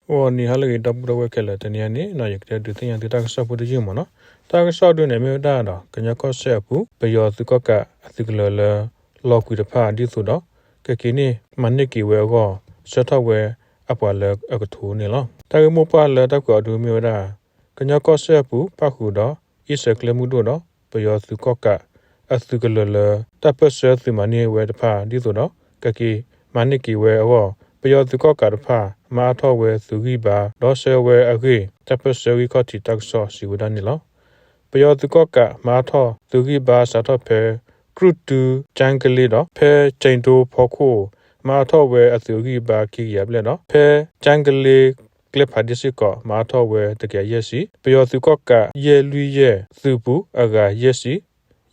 ဂီၤနံၤဟါလၢအဂ့ၤ ဒီပုၢ်ဒီဝဲၢ်ခဲလၢာ်, တနံၤအံၤန့ၣ် ယကတဲဒုးသ့ၣ်ညါသုတၢ်ကစီၣ်ဖိတယုၢ်မ့ၢ်နီၤ. တၢ်ကစီၣ်ဒုးန့ၣ် မ့ၢ်ဝဲဒၣ်ဒီး ကညီကီၢ်စဲၣ်အပူၤ ပယီၤသုးကီၣ်ကးအသုးကလၢၤလၢ လီၤကွံာ်တဖၣ် ဒ်သိးဒီး ကက့ၤန့ၢ်မၤန့ၢ်က့ၤဝဲအဂီၢ် ဆှၢထီၣ်ဝဲအပှၤလၢအကထိန့ၣ်လီၤ. တၢ်ဂ့ၢ်မိၢ်ပှၢ်လၢတၢ်ကွဲးအီၤဒုးမ့ၢ်ဝဲဒၣ် ကညီကီၢ်စဲၣ်အပူၤ ပၣ်ဃုာ်ဒီး အ့စဲးကျဲမုၢ်ဒိၣ်ဒီး ပယီၤသုးကီၣ်ကးအသုးကလၢၤလၢ တၢ်ပၢၢ်ဆၢသုးမၤန့ၢ်ဝဲတဖၣ် ဒ်သိးဒီး ကက့ၤမၤန့ၢ်က့ၤဝဲအဂီၢ် ပယီၤသုးကီၣ်ကးတဖၣ် မၤအါထီၣ်ဝဲသုးဂံၢ်ဘါ ဒီးဆှၢဝဲအဂ့ၢ် တၢ်ပၢၢ်ဆၢဂံၢ်ခီၣ်ထံးတၢ်ကစီၣ်စံးဝဲဒၣ်န့ၣ်လီၤ. ပယီၤသုးကီၣ်ကး မၤအါထီၣ်သုးဂံၢ်ဘါစးထီၣ်ဖဲ ကြုၢ်တု ကၠကလ့ဒီး ဖဲကၠိဒိဖီခိၣ် မၤအါထီၣ်ဝဲအသုးဂံၢ်ဘါခံကယၤဘျဲၣ်ဒီး ဖဲကၠကလ့ကျဲဖးဒ့ၣ်စ့ၢ်ကီး မၤအါထီၣ်ဝဲတကယၤယဲၢ်ဆံ ပယီၤသုးကီၣ်ကးယဲၢ်လွံၢ်ယဲၢ်သုးပူၤအဂၤယဲၢ်ဆံ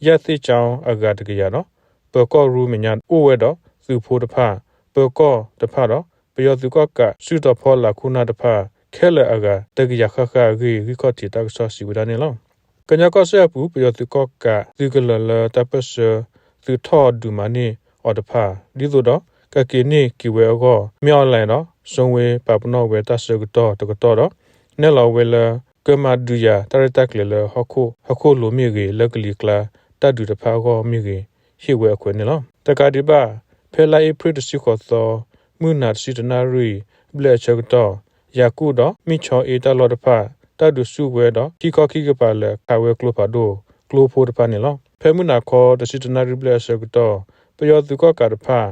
ယၣ်သ့ၣ်ကၠီအဂၤတကယၤဒီး ပၢၤကီၢ်ရူမဲာ်ညါအိၣ်ဝဲဒီးသုးဖိတဖၣ် ပၢၤကီၢ်တဖၣ်ဒီး ပယီၤသုးကီၣ်ကးစုတီၤဖီလာ်ခိၣ်နၢ်တဖၣ် ခဲလၢာ်အဂၤတကယၤဃၣ်ဃၣ်အဂ့ၢ် ဂံၢ်ခီၣ်ထံးတၢ်ကစီၣ်စံးဝဲဒၣ်န့ၣ်လီၤ. ကညီကီၢ်စဲၣ်အပူၤ ပယီၤသုးကီၣ်ကးသုးကလၢၤလၢတၢ်ပၢၢ်ဆၢ သုးထီၣ်ဒုးမၤန့ၢ်အီၤတဖၣ် ဒ်သိးဒီး ကက့ၤန့ၢ်က့ၤဝဲအဂီၢ် မ့ၢ်အီၣ်လဲၣ်ဒီး စိဝ့ပာ်ပနီၣ်ဝဲတၢ်ဆၢကတီၢ်တကတီၢ်ဒီး နဲၣ်လီၤဝဲလၢ ကမၤဒုးယၤတၢ်ရဲၣ်တၢ်ကျဲၤလၢ ဟီၣ်ခိၣ်လိၤမ့ၢ်ဂ့ၤ လၢကလံၤကျါတၢ်ဒုးတဖၣ်အဂီၢ်မ့ၢ်ဂ့ၤ ဟ့ၣ်ဝဲအခွဲးန့ၣ်လီၤ. တကးဒံးဘၣ် ဖဲလါအ့ဖြ့ၣ်တဆံဃိးသီ မုၢ်နၤတဆံတနၣ်ရံၣ်ဘျဲၣ်အဆၢကတီၢ် ယၤကူၣ်ဒီး မ့ၢ်ဆီအ့တၢ်လီၢ်တဖၣ် တၢ်ဒုးဆူၣ်ဝဲဒီး ခံခီခံကပၤလၢခးဝဲကျိဖးဒိၣ် ကျိဖိတဖၣ်န့ၣ်လီၤ. ဖဲမုၢ်နၤခီတဆံတနၣ်ရံၣ်ဘျဲၣ်အဆၢကတီၢ် ပယီၤသုးကီၣ်ကးတဖၣ်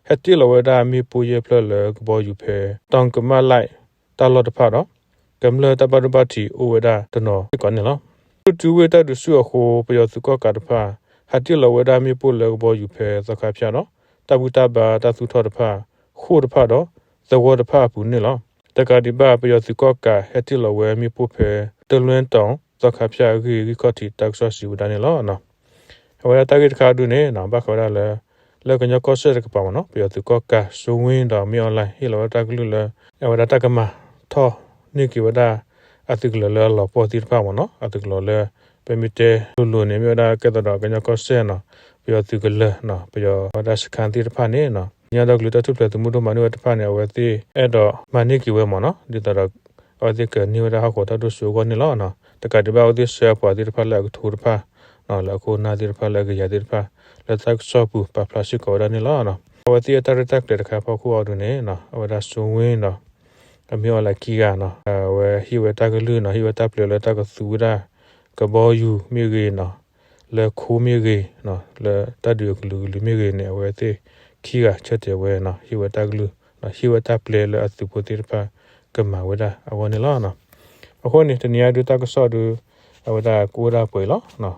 ဟဲတ့ၢ်လီၤဝဲဒၣ်မ့ၣ်ပိၢ်ယဲၢ်ဖျၢၣ်လၢကဘီယူၤဖဲ တီကမၣ်လဲၣ် တၢ်လီၢ်တဖၣ်ဒီး ကမျၢၢ်တၢ်ဘၣ်ဒိဘၣ်ထံးအိၣ်ဝဲဒၣ်တနီၤစ့ၢ်ကီးန့ၣ်လီၤ. ကြုၢ်တုဝ့ၢ်တၢ်ဒုးဆူၣ်အဃိ ပယီၤသုးကီၣ်ကးတဖၣ် ဟးတ့ၢ်လီၤဝဲဒၣ်မ့ၣ်ပိၢ်လၢကဘီယူၤဖဲသီခါဖၠၣ်ဒီး တၢ်ဘူၣ်တၢ်ဘါတၢ်သူၣ်ထီၣ်တဖၣ် ဃိၣ်တဖၣ်ဒီး သဝီတဖၣ်အပူၤန့ၣ်လီၤ. တကးဒံးဘၣ် ပယီၤသုးကီၣ်ကးဟဲတ့ၢ်လီၤဝဲမ့ၣ်ပိၢ်ဖဲ တလွဲတီၤ သီခါဖၠၣ်အဂ့ၢ် ဂံၢ်ခီၣ်ထံးတၢ်ကစီၣ်စံးဝဲဒၣ်န့ၣ်လီၤ. အဝဲဒၣ်တၢ်ဂ့ၢ်တခါဒုးန့ၣ် ဘၣ်ဃးဝဲဒၣ်လၢ လၢကညီကီၢ်စဲၣ်တကပၤမ့ၢ်နီၤ ပယီၤသုးကီၣ်ကး စိဝ့ဒီးမ့ၢ်အီၣ်လဲၣ် ဟ့ၣ်လီၤဝဲဒၣ်တၢ်ကလုၢ်လၢ အဝဲဒၣ်တၢ်ကမၤထီၣ်န့ၢ်က့ၤဝဲဒၣ် အသုးကလၢၤလၢအလီၤပှီၢ်သ့ၣ်တဖၣ်မ့ၢ်နီၤ အသုးကလၢၤလၢ ပမ့ၢ်တဲလိၤလိၤန့ၣ် မ့ၢ်ဝဲဒၣ်ကဲသိးဒီးကညီကီၢ်စဲၣ်နီၤ ပယီၤသုးကလၢၤ ပယီၤဝဲဒၣ်စခါသ့ၣ်တဖၣ်န့ၣ် ကညီဒီကလုာ်တၢ်ထူၣ်ဖျဲးသုးမုၢ်ဒိၣ်မၤန့ၢ်ဝဲတဖၣ်န့ၣ် အဝဲသ့ၣ်အဲၣ်ဒိးမၤန့ၢ်က့ၤဝဲမ့ၢ်နီၤ ဒ်သိးဒီး အဝဲသ့ၣ်ကန့ၢ်ဝဲဒၣ်ဟီၣ်ခိၣ်တၢ်ဒိၣ်စိအဂီၢ်န့ၣ်လီၤ. တကးဒံးဘၣ် အဝဲသ့ၣ်ဆှၢအပှၤသ့ၣ်တဖၣ်လၢအကထိတဖၣ် လၢအခိၣ်နၢ်သ့ၣ်တဖၣ်လၢအကယၤသ့ၣ်တဖၣ် လၢတၢ်ကစီၣ်ပူၤပာ်ဖျါစ့ၢ်ကီးဝဲဒၣ်န့ၣ်လီၤ. အဝဲသ့ၣ်အတၢ်ရဲၣ်တၢ်ကျဲၤတခါဖီခိၣ်အီၤဒုးန့ၣ် အဝဲဒၣ်စိဝ့ဒီး အမ့ၢ်အီၣ်လဲၣ်ခံဂၤနီၤ အဝဲဟ့ၣ်ဝဲတၢ်ကလုၢ်နီၤ ဟ့ၣ်ဝဲတၢ်ပျဲလၢတၢ်ကသူဝဲဒၣ် ကဘီယူၤမ့ၢ်ဂ့ၤနီၤ လၢခိမ့ၢ်ဂ့ၤနီၤ လၢတၢ်ဒုးအကလုာ်ကလုာ်မ့ၢ်ဂ့ၤန့ၣ် အဝဲသ့ၣ်ခံဂၤဆၢတဲာ်ဝဲနီၤ ဟ့ၣ်ဝဲတၢ်ကလုၢ်နီၤ ဟ့ၣ်ဝဲတၢ်ပျဲလၢအသုးဖိသ့ၣ်တဖၣ် ကမၤဝဲဒၣ်အဂီၢ်န့ၣ်လီၤ. အဃိန့ၣ် တနံၤအံၤဒုးတၢ်ကစီၣ်ဒုး အဝဲဒၣ်ကအိၣ်ဒၣ်ပှဲၤလီၤ.